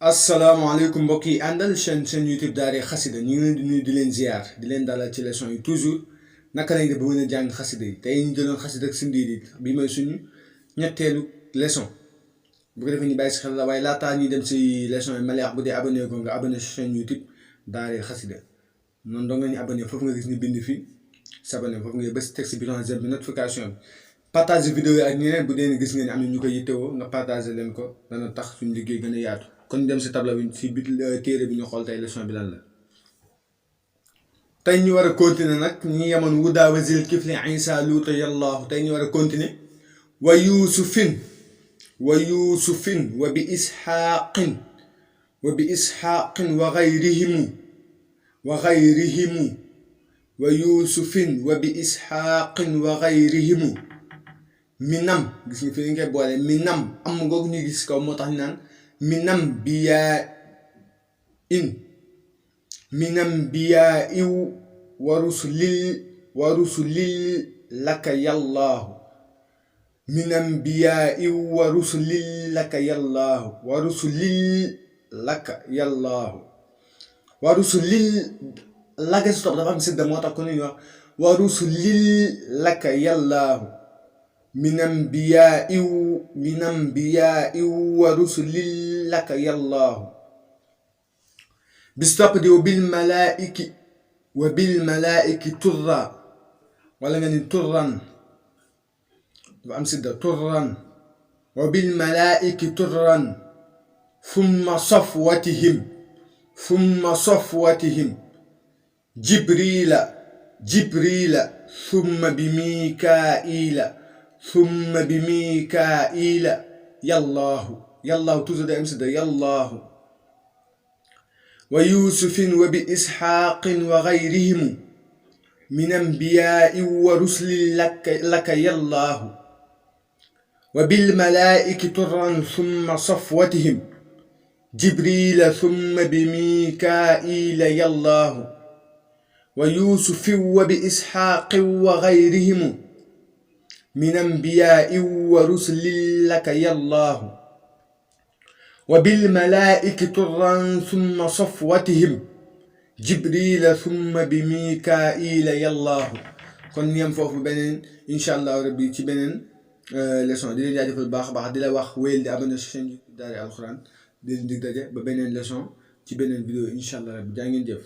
asalaamaaleykum mbokk yi àndal chaîne YouTube Daara Xasida ñu ngi leen di nuyu di leen ziar di leen dalal ci leçon yi toujours naka lañ def ba mën a jàng xasida yi tey ñu jëloon xasida ak sindiidi bi mooy suñu ñetteelu leçon bu ko defee ñu bàyyi si xel la waaye laataa ñuy dem si leçon yi ma lay wax bu dee abonné ko nga abonné si chaîne YouTube Daara Xasida noonu dong nga ñu abonné foofu nga gis ni bind fii s'abonné foofu nga bës texte bi j'aime bi notification bi partage vidéo yi ak ñeneen bu dee gis ngeen am na ñu koy yittewoo nga partagé leen ko dana tax suñu liggéey gën a yaatu. kon dem si tableau bi si téere bi ñu xool tey leçon bi lan la tey ñu war a continuer nag ñi yemoon wudaa wasil kifli isa luuta yallaahu tey ñu war a continuer wa yuusufin wa bi isxaaqin wa gayrihimu wa yuusufin wa bi isxaaqin wa gayrihimu minam gis nga fi ñu koy boole minam am googu ñu gis kaw moo tax ñu naan minam biyaa iw wa rusulil laka yallaahu minam biyaa iw wa rusulil laka yallaahu wa rusulil laka si topp dafa am sidda moo tax ko ñuy wax wa rusulil laka yallaahu minam biyaa iw wa rusulil laka yallaahu bis topp di wa bil malaa'iki turra wala nga ni turran dafa am sidda turran wa bil malaa'iki turran thumma safwatihim jibrila thumma bi mikaila yallaahu toujours day am sidda yallaahu wa yuusufin wa bi isxaaqin wa gayrihimu min anbiyaai wa rusli laka yallaahu wa bil malaa'iki turran thumma safwatihim jibrila thumma bi mikaila yallaahu wa yuusufin wa bi isxaaqin wa gayrihimu min anbiyaai wa rusli laka yallaahu wa bil malaa'iki turran thumma safwatihim jibrila thumma bi mikaila yallaahu kon ñu yem foofu beneen incha allah rabbi ci beneen leçon di leen jaajëfal baax a baax di la wax wéyal di abonné si chaîne Daara Alxuraan di leen dig daje ba beneen leçon ci beneen vidéo incha allah rabbi jaa ngeen jëf.